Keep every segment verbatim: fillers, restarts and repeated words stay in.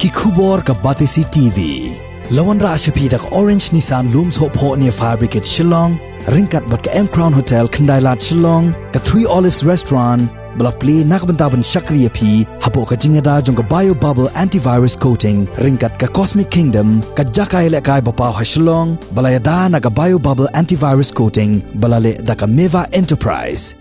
Ki khubor ka Batesi T V. La wanrah sha phi da ka Orange Nissan Lum Sohphoh near Fire Brigade Shillong, ryngkat bad ka M Crown Hotel Khyndailad Shillong, ka Three Olives Restaurant, ba la plie na ka bynta ban shakri ïa phi hapoh ka jingïada jong ka Bio Bubble Antivirus Coating, ryngkat ka Cosmic Kingdom, ka jaka ïalehkai ba paw ha Shillong, ba la ïada na ka Bio Bubble Antivirus Coating, ba la leh da ka Meva Enterprise.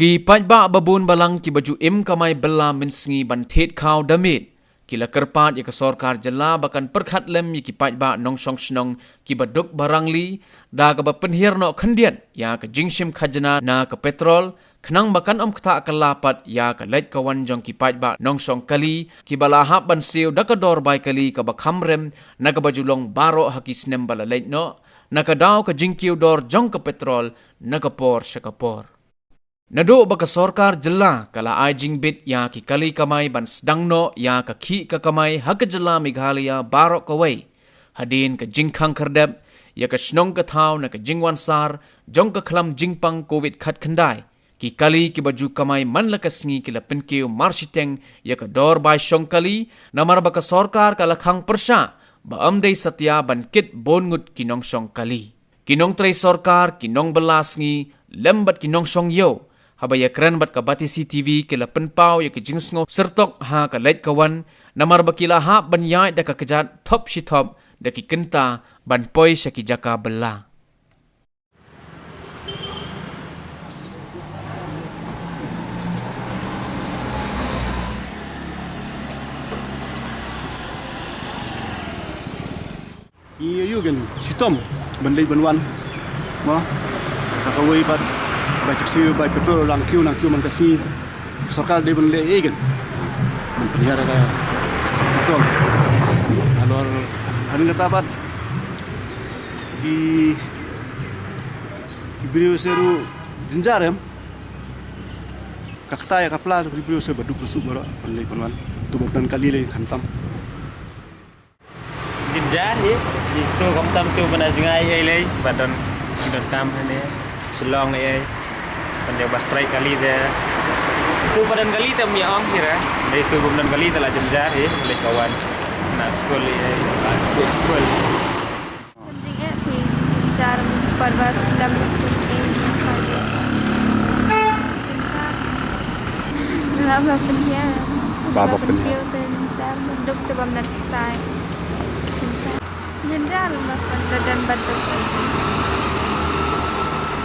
Ki paidbah babun balang kiba ju im kamai bylla mynsngi ban thied khaw da miet, ki la kyrpad ïa ka sorkar jylla ba kan pyrkhat lem ïa ki paidbah nongshong shnong kiba duk ba rangli, da kaba pynhiar noh khyndiat ïa ka jingshim khajna na ka petrol, khnang ba kan ym ktah kylla pat ïa ka leit ka wan jong ki paidbah nongshong kali, kiba la hap ban siew da ka dor bai kali kaba kham rem na kaba ju long baroh ha ki snem ba la leit noh, na ka daw ka jingkiew dor jong ka petrol na ka por sha ka por. Naduh ba ka sorkar jylla ka la ai jingbit ïa ki kali kamai ban sdang noh ïa ka khih ka kamai ha ka jylla Meghalaya baroh kawei, hadien ka jingkhang khyrdep ïa ka shnong ka thaw na ka jingwan sar jong ka khlam jingpang Covid khatkhyndai, ki kali kiba ju kamai man la ka sngi ki la pynkiew marshiteng ïa ka dor bai shong kali, namar ba ka sorkar ka la khang pyrshah ba ym dei satia ban kit bun ngut ki nongshong kali. Ki nongtrei sorkar, ki nongbylla sngi, lem bad ki nongshong ïew, haba ïakren bad ka Batesi T V, ki la pynpaw ïa ka jingsngew syrtok ha ka leit ka wan, namar ba ki la hap ban ïaid da ka kjat thop shi thop da ki kynta ban poi sha ki jaka bylla. Ïa ïoh kan shitom ban leit ban wan. Mo. Sa kawei pat bai taxi, bai petrol, nang kiew, nang kiew man ka sngi. Sorkar dei ban leh ïa kan ban pynhiar ka petrol. Halor, hadien kata pat ki, ki briew se ruh jynjar em. Ka kata ïa ka pla ruh ki briew se ba duk ba suk baroh ban leit ban wan. Tu ba plan kali lei khamtam. Jynjar hi, ito khamtam tu ba na jngai ei lei, ba don, don kam hangne, Shillong ei ei, ban dei ba strike kali de. Tu ba don kali te ym ïa ong hi re, dei tu ba don kali te la jynjar hi, leit ka wan. Na skul ei ei, ba dei skul. Jingeh phi, jynjar parwas lam skul ei ei. Jynjar. Lam ba pynhiar. Ba ba pynhiar. Pynhiar te jynjar, duk te bam nat Sai. Jynjar ma pynda dan batuk.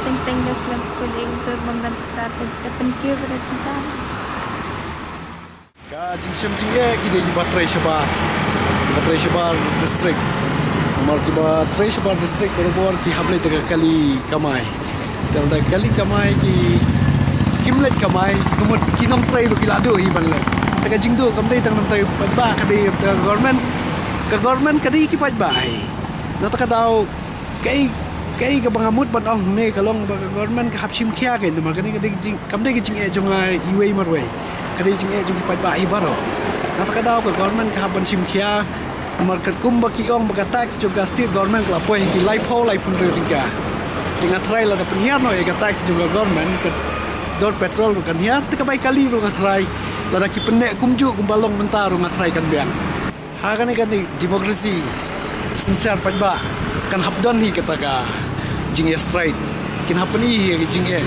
Teng teng da slem skul ing tur bam dan pisa te, te pynkiew ba da jynjar. Ka jingshem jingeh ki dei kiba trei shabar. Kiba trei shabar district. Namar kiba trei shabar district barabor ki hap leit da ka kali kamai. Te lada kali kamai ki, kim leit kamai, ka mut ki nongtrei ruh ki la duh hi ban leit. Te ka jingduh kam dei tang nongtrei paidbah, ka dei tang ka government, ka government ka dei ki paidbah hi. Na kata ka daw, kaei, kaei kaba nga mut ban ong ne ka long ba ka government ka hap shim khia kein, namar kane ka dei ka jing, kam dei ka jingeh jong nga iwei marwei. Ka dei jingeh jong ki paidbah hi baroh. Na kata ka daw ka government ka hap ban shim khia. Namar katkum ba ki ong ba ka tax jong ka state government ka la poi ha ki laiphew, laiphew hynriew tyngka. Te nga tharai lada pynhiar noh ïa ka tax jong ka government, ka dor petrol ruh kan hiar, te ka bai kali ruh nga tharai, lada ki pynneh kumjuh kumba long mynta ruh nga tharai kan biang. Ha kane ka dei democracy, synshar paidbah kan hap don hi kata ka jingïastrike. Kin hap pyni hi ka jingeh.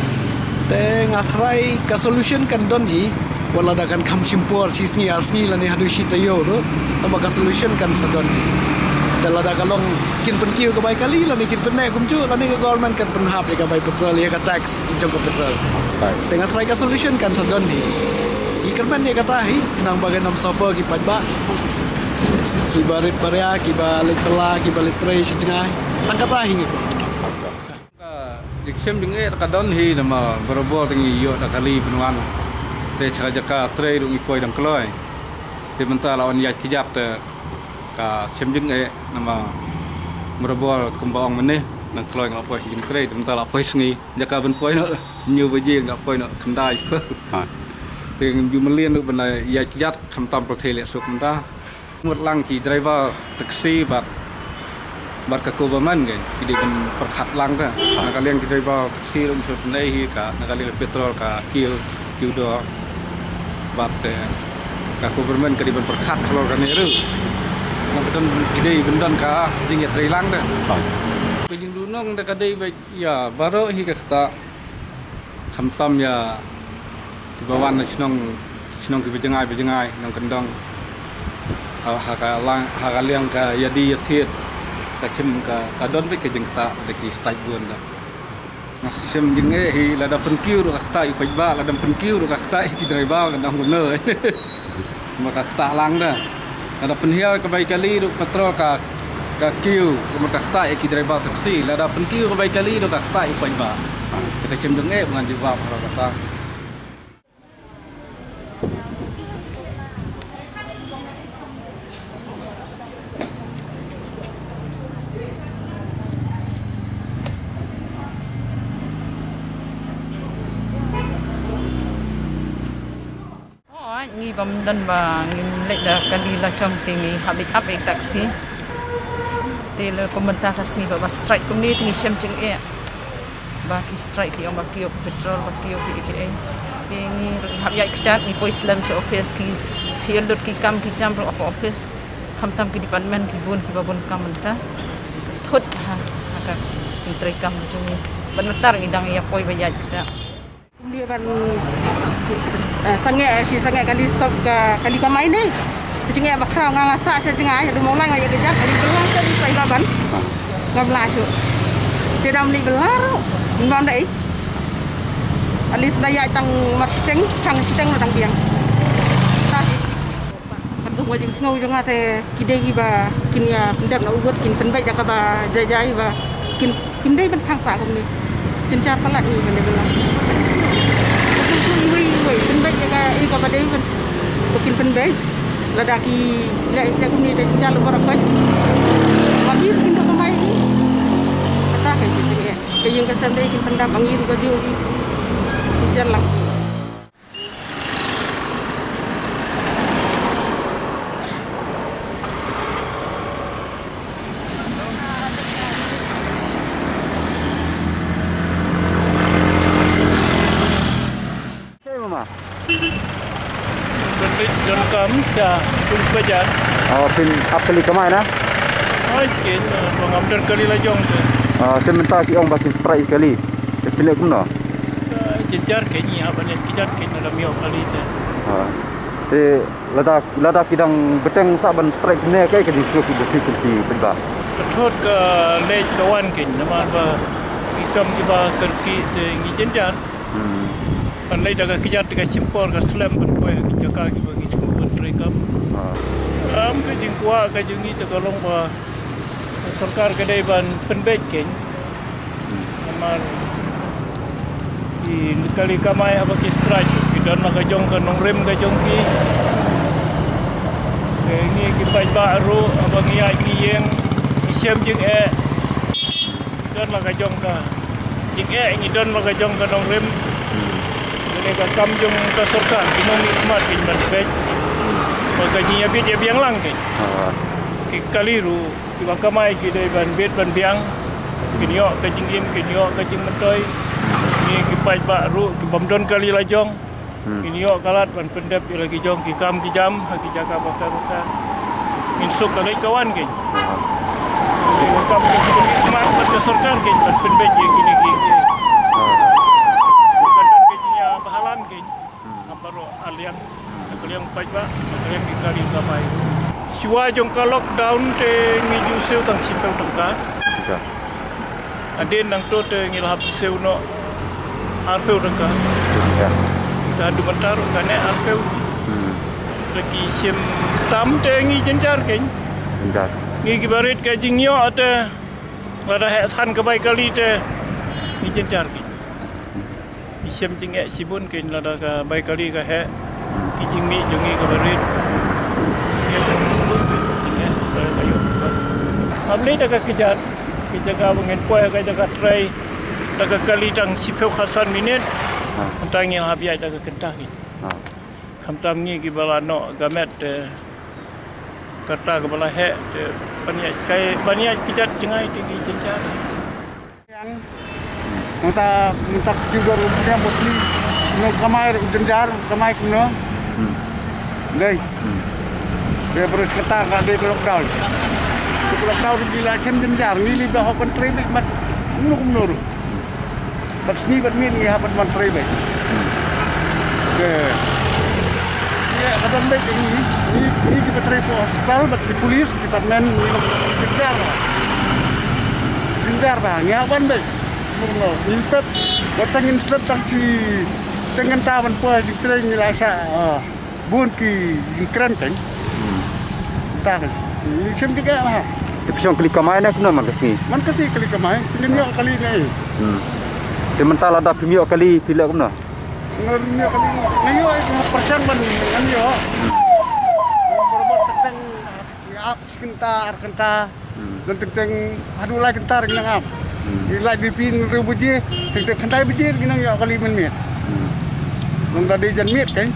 Te nga tharai ka solution kan don hi, wat lada kan kham shim por shi sngi ar sngi lane haduh shi taïew ruh, tangba ka solution kan sa don hi. Te lada ka long kin pynkiew ka bai kali lane kin pynneh kumjuh lane ka government kan pynhap ïa ka bai petrol, ïa ka tax jong ka petrol. Te nga tharai ka solution kan sa don hi. Ngi kyrmen ïa kata hi, khnang ba kan ym suffer ki paidbah. Kiba rit baria, kiba leit bylla, kiba leit trei sha jngai. Tang kata hi ngi. Ka jingshem jingeh ka don hi namar barabor te ngi ïoh da kali ban wan. Te sha ka jaka trei ruh ngi poi dang kloi. Te mynta la wan ïaid kjat te ka shem jingeh namar barabor kumba ong mynne dang kloi nga la poi sha jingtrei te mynta la poi sngi. Jaka ban poi noh hynñiew baje nga poi noh khyndai. Ha. Te ngi ju mlien ruh ban ïaid kjat khamtam pyrthei leh suk mynta. Mut lang ki driver taxi bad, bad ka government kein, ki dei ban pyrkhat lang te. Na ka liang ki driver taxi ruh mynshwa shynei hi ka, na ka liang petrol ka kiew, kiew dor. Bad, eh, Ka government ka dei ban pyrkhat halor kane ruh. Nang ka don ki dei ban don ka jingïatreilang da. Ka jingdunong da ka dei ba ïa baroh hi ka ktah. Khamtam ïa kiba wan na shnong, shnong kiba jngai ba jngai nongkyndong. Ha, ha ka lang, ha ka liang ka ïa di ïa thied. Ka chim ka, ka don beit ka jingktah da ki stait bun da. Nga shem jingeh hi, lada pynkiew ruh ka ktah ïa u paidbah, lada pynkiew ruh ka ktah ïa ki driver, ka dang kumno. Kumba ka ktah lang da. Lada pynhiar ka bai kali ruh patrol ka, ka kiew, kumba ka ktah ïa ki driver taxi, lada pynkiew ka bai kali ruh ka ktah ïa u paidbah. Te ka shem jingeh ba ngan jubab halor kata. Oh, ngi bym don ba ngin leit da kali la jong te ngi hap leit ap ïa taxi. Te la kum mynta ka sngi ba, ba strike kumne te ngi shem jingeh. Ba ki strike ki ong ba kiew petrol, ba kiew ki ki ei. Te ngi ruh hap ïaid kjat, ngi poi slem sha office, ki phi lut ki kam ki jam ruh ha office. Khamtam ki department ki bun kiba bun kam mynta. Ka thut ha, ha ka jingtrei kam jong ngi. Ban mynta ngi dang ïa poi ba ïaid kjat. Kumne ban, eh, sangeh, shi sangeh kali stop ka, kali kamai ne. Ka jingeh ba khraw nga, nga sah sha jngai, haduh Mawlai nga ïa ka jat, kali belang ka sa ïa ban. Ngam lah shuh. Te dam li belar, ngam dei. At least da ïaid tang mar shiteng, tang shiteng tang biang. Ta. Katkum ka jingsngew jong nga te ki dei hi ba kin ïa pyndep na u wut, kin pynbeit da kaba jai jai ba kin, kin dei ban khang sah kumne. Jynjar palat ngi ban dei ban long. Ka sngewthuh iwei iwei pynbeit ïa ka, ïa kaba dei ban, ba kin pynbeit. Lada ki leh, leh kumne te jynjar lum baroh khoit. Ba ki kin dei kamai hi. Kata ka jingeh. Ka ïing ka sem dei kin pyndap ba ngi ruh ka jong ngi. Jynjar lang. Peit mama. Peit donkam sha Police Bazar. Oh, phin ap kali kamai na? Oi, kin, eh, ba ngam don kali la jong te. Ah, te mynta ki ong ba kin strike kali. Te phin leh kumno? Eh, jynjar kein ngi hap ban leh kjat kein lada ym ïoh kali te. Ah. Te lada, lada ki dang bteng sah ban strike ne, kaei ka jingsngew ki ba shu kynti pynba? Ka thut ka leit ka wan kein namar ba ki kam kiba kyrkieh te ngi jynjar. Hmm. Ban leit da ka kjat te ka shim por ka slem ban poi ha ki jaka kiba ngi shu ban trei kam. Ah. Am ka jingkwah ka jong ngi te ka long ba ka sorkar ka dei ban pynbeit kein. Hmm. Namar ki kali kamai haba ki strike ki don la ka jong ka nongrim ka jong ki. Te ngi ki paidbah ruh haba ngi ïaid ngi ïeng ngi shem jingeh. Don la ka jong ka jingeh, ngi don la ka jong ka nongrim. Kane ka kam jong ka sorkar, kumno ngi khmat kein ban peit ba ka jingïabit ïabiang lang kein. Ah. Ki kali ruh kiba kamai ki dei ban bit ban biang. Kin ïoh ka jingim, kin ïoh ka jingmyntoi. Ngi ki paidbah ruh ki bym don kali la jong. Hmm. Ngin ïoh ka lad ban pyndep ïa la ki jong ki kam ki jam ha ki jaka bakar bakar. Ngin suk ka leit ka wan kein. Ah. Ka kam ka jong ki khmat bad ka sorkar kein ban pynbeit ïa kine ki. Ah. Ka don ka jingïabhalang kein. Hmm. Ha baroh ar liang. Hmm. Ka liang paidbah, ka liang ki kali kamai. Shuwa jong ka lockdown te ngi ju siew tang shiphew tyngka. Tyngka. Hadien nangto te ngi la hap siew noh arphew tyngka. Ïa. Te haduh mynta ruh kane arphew. Hmm. Lada ki shim tam te ngi jynjar kein. Jynjar. Ngi kiba rit ka jingïoh te lada heh san ka bai kali te ngi jynjar kein. Ngi shem jingeh shibun kein lada ka bai kali ka heh. Ki jingmih jong ngi kaba rit. Ngi shem shibun kein jingeh lada ka ïoh. Hap leit da ka kjat. Ki jaka ba ngin poi ha ka jaka trei, da ka kali tang shiphew khatsan minit. Ha. Mynta ngi hap ïaid da ka kynta kein. Ha. Khamtam ngi kiba la noh ka met, eh, kata kaba la heh, eh, ban ïaid kai, ban ïaid kjat jngai te ngi jynjar. Mynta, mynta ki jor u jam bot ni. No kamai jynjar, kamai kumno. Hmm. Dei. Te baroh kata ka dei ka lockdown. Ka lockdown ngi la shem jynjar, ngi li ba hok ban trei beit mat. Kumno kumno ruh. Bad sngi bad miet ngi hap ban trei beit. Te. Ïa, ka don beit ngi, ngi, ngi kiba trei ka hospital bad ki police department ngi jynjar. Jynjar ba ngi hap ban beit. Kumno. Ngi tep, wat tang ngin tep tang shi, tang ngin ta ban poi jingtrei ngi la shah. Ah. Bun ki jingkren kan. Hmm. Ta kan. Ni shem ki ka ha. Te phi shong kali kamai ne kumno man ka sngi? Man ka sngi kali kamai. Ngin ïoh kali ne. Hmm. Te mynta lada phim ïoh kali phi leh kumno? Ngin ïoh kali. Ngin ïoh, eh, pyrshang ban ngin ïoh. Hmm. Bor bor teng teng, ap shi kynta, ar kynta. Hmm. Don teng teng haduh lai kynta ngi nang ap. Hmm. Ngi lai bad phi hynriew baje, teng teng khyndai baje ngi nang ïoh kali mynmiet. Hmm. Nang da dei jan miet kan.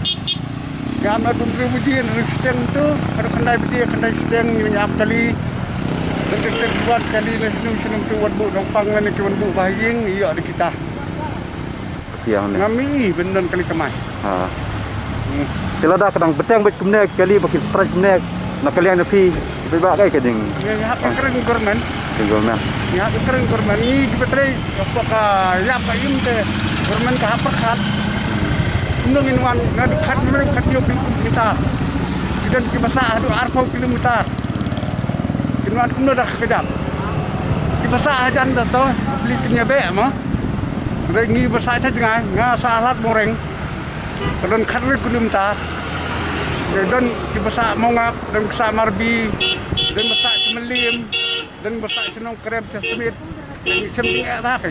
Ngi ap naduh hynriew baje, hynriew shiteng tu, haduh khyndai baje, khyndai shiteng ngi nang ap kali. Don teng teng wan kali na shnong shnong tu wan buh nongpang lane ki wan buh ba ha ïing, ïoh da kita. Tiang ne. Ngam ïohi ban don kali kamai. Ha. Hmm. Te lada ka dang bteng beit kumne kali ba kin strike kumne na ka liang jong phi, phi ba kai ka ding. Ngi hap kren government. Kren government. Ngi hap kren government. Ngi kiba trei ka ïap ka im te government ka hap pyrkhat. Kumno ngin wan, nga duk khat, nga duk khat ïoh kilometer. Ki don kiba sah haduh arphew kilometer. Kin wan kumno da ka kjat. Kiba sah hajan da to, phi kin ïa beh mo. Ngi ba sah sha jngai, nga sah Lad Mawreng. Ka don khathynriew kilometer. Ka don kiba sah Mawngap, don ba sah Marbi, don ba sah Shymylliam, don ba sah sha Nongkrem, sha Smit. Ngi shem jingeh da ka.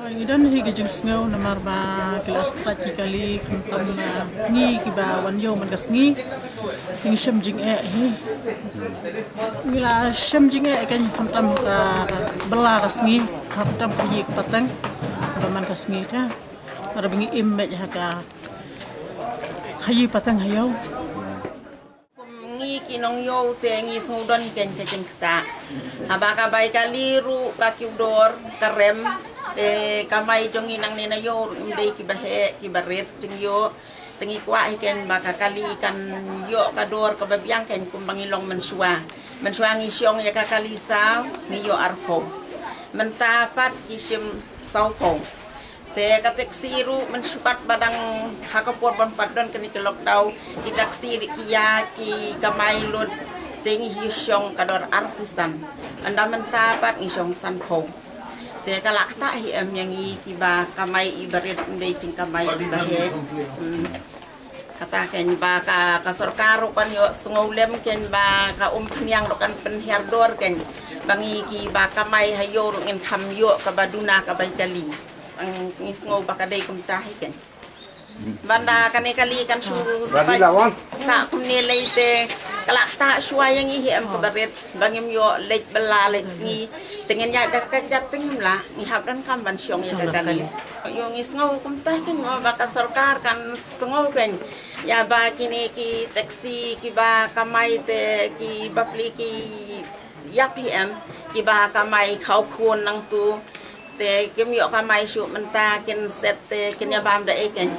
Ngi don hi ka jingsngew namar ba ki la strike ki kali khamtam, ah, ngi kiba wan ïew man ka sngi. Ngi shem jingeh hi. Ngi la shem jingeh kan khamtam ka bylla ka sngi, khamtam ka ïing ka pateng. Ba man ka sngi ta. Mar ba ngi im mej ha ka ïing pateng ha ïew. Kum ngi ki nongïew te ngi sngewdon hi keiñ ka jingktah. Haba ka bai kali ruh ka kiew dor ka rem, te ka mai jong ngi nangne na ïew ruh ym dei kiba heh kiba rit jingïoh. Te ngi kwah hi keiñ ba ka kali kan ïoh ka dor kaba biang keiñ kumba ngi long mynshuwa. Mynshuwa ngi shong ïa ka kali saw, ngi ïoh arphew. Mynta pat ki shim sawphew. Te ka taxi ruh mynshukat ba dang ha ka por ban pat don kane ka lockdown, ki taxi ruh ki ïa ki kamai lut, te ngi hi shong ka dor arphew san. Ynda mynta pat ngi shong sanphew. Te ka la ktah hi em ïa ngi kiba kamai iba rit, ym dei jingkamai iba heh. Hmm. Kata keiñ ba ka, ka sorkar ruh kan ïoh sngewlem keiñ ba ka umphniang ruh kan pynhiar dor keiñ. Ba ngi kiba kamai ha ïew ruh ngin kham ïoh kaba duna ka bai kali. Ngi sngew ba ka dei kumta hi keiñ. Bad ynda kane kali kan shu sah kumne lei te ka la ktah shuwa ïa ngi hi em kaba rit. Ba ngim ïoh leit bylla leit sngi. Te ngin ïaid da ka kjat te ngim lah. Ngi hap donkam ban shong ïa ka kali. Ïoh ngi sngew kumta keiñ mo ba ka sorkar kan sngew keiñ. Ïa ba kine ki taxi kiba kamai te kiba plie ki ïap hi em. Kiba kamai khaw khun nangtu. Te kim ïoh kamai shuh mynta kin set te kin ïa bam da ei keiñ.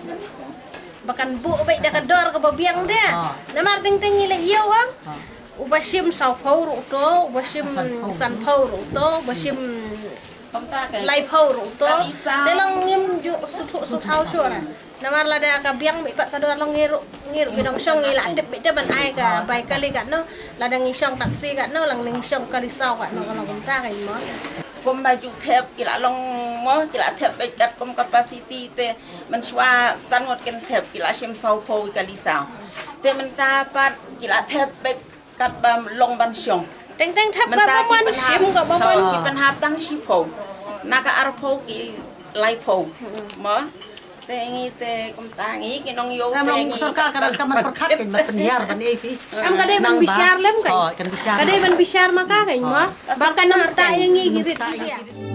Ba kan buh beit da ka dor kaba biang de. Ha. Namar teng teng ngi la ïew ang. Ha. Uba shim sawphew ruh to, uba shim sanphew ruh to, uba shim laiphew ruh to. Te long ngim ju suthuh suthaw shuh ra. Namar lada ka biang beit pat ka dor long ngi ruh, ngi ruh ki nongshong ngi la tip beit te ban ai ka bai kali katno, lada ngi shong taxi katno, lada ngi shong kali saw katno, ka long kumta ka imo. Kumba ju thep ki la long mo, ki la thep beit katkum capacity te, mynshuwa san ngut kin thep ki la shim saw phew ïa ka li saw. Te mynta pat ki la thep beit katba long ban shong. Teng teng thep katba mon shim katba mon. Ki pynhap tang shi phew. Na ka ar phew ki lai phew. Mo. Te ngi te kumta ngi ki nongïew te ngi. Sorkar ka dang ka man pyrkhat kan ban pynhiar ban ei phi. Am ka dei ban bishar lem kan. Ka dei ban bishar ma ka kan mo. Ba kan nang ta ïa ngi ki rit.